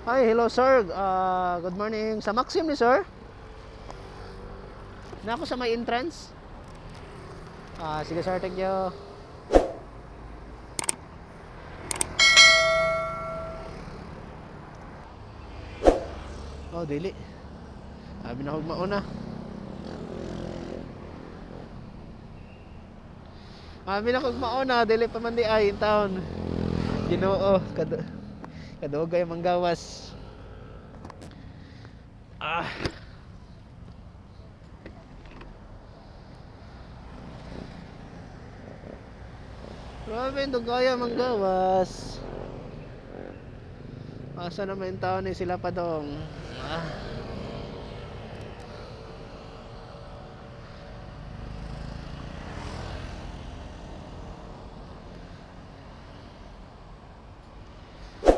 Hi, hello sir. Good morning. Sa Maxim ni sir? Na ako sa may entrance. Sige sir, thank you. Oh, dili. Sabi na kog mauna. Sabi na kog mauna, dili pa man di ay in town. Ginoo, kadugay manggawas. Ah. Grabe, dugaya manggawas. Asa naman yung taon eh, sila pa dong. Ah.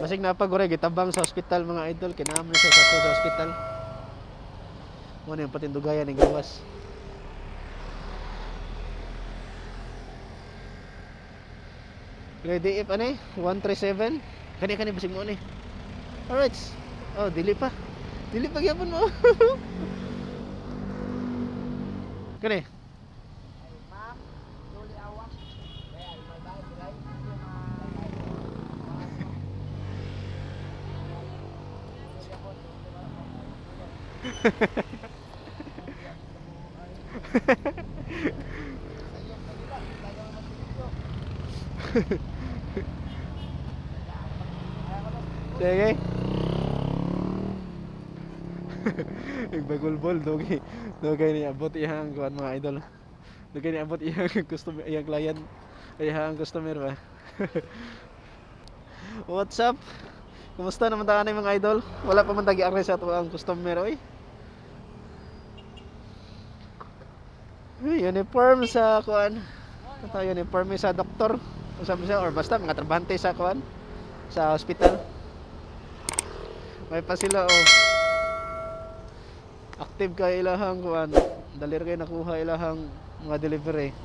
Basig napaguray gitabang sa ospital mga idol, kinahanglan siya sa ospital. Mo na yung patindugayan ni gawas. Ready if ano eh? 137. Kani kani basig mo ni. Alright. Oh, dili pa. Dili pa gyapon mo. Kani. Ma'am, duli awak. Kaya may bayad dili. Sige. Nagbagulbol dogay. Dogay ni abot iyang kuan mga idol. Dogay ni abot iyang customer, iyang client, iyang customer ba. What's up? Kumusta naman ta ani mga idol? Wala pa man tagi arre sa ato ang customer oy. Uy, uniform sa kuan. Ito uniform sa doktor. Unsa man siya or basta mga trabahante sa kuan sa hospital. May pa sila oh. Active kay ilahang kuan. Dali ra kay nakuha ilahang mga delivery.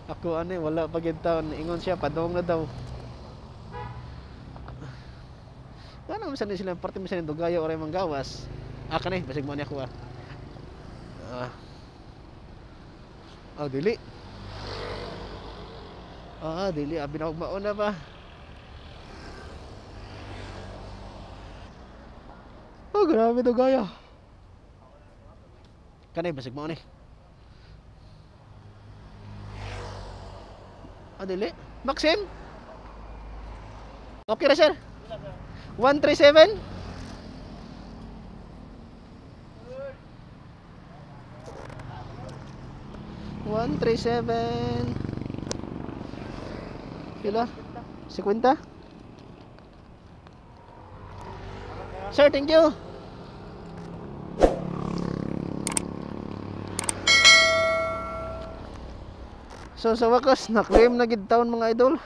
Ako ani wala pa gid taon. Ingon siya padong na daw. Ano man sa sila parte man sa dugayo oray manggawas. Ah kani basig mo ni ako ah. Ah. Oh, dili. Ah, dili abi na og mauna pa. Oh, grabe dugaya. Kanay basig mo ni. Ah, dili. Maxim? Okay ra sir. 137? 137. Pila? 50? Sir, thank you. So sa wakas, na-claim na gid taon mga idol.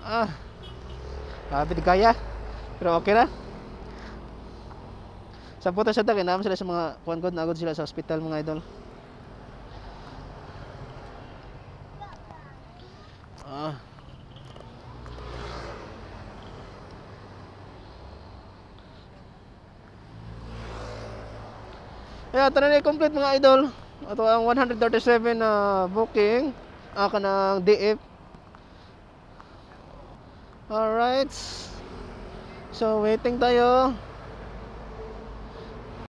Ah. Grabe di kaya. Pero okay na. Sa puta sa tag, naman sila sa mga kuan god, naagod sila sa hospital mga idol. Ah. Ayan, ito na complete mga idol. Ito ang 137 na booking. Kanang DF. Alright. So, waiting tayo.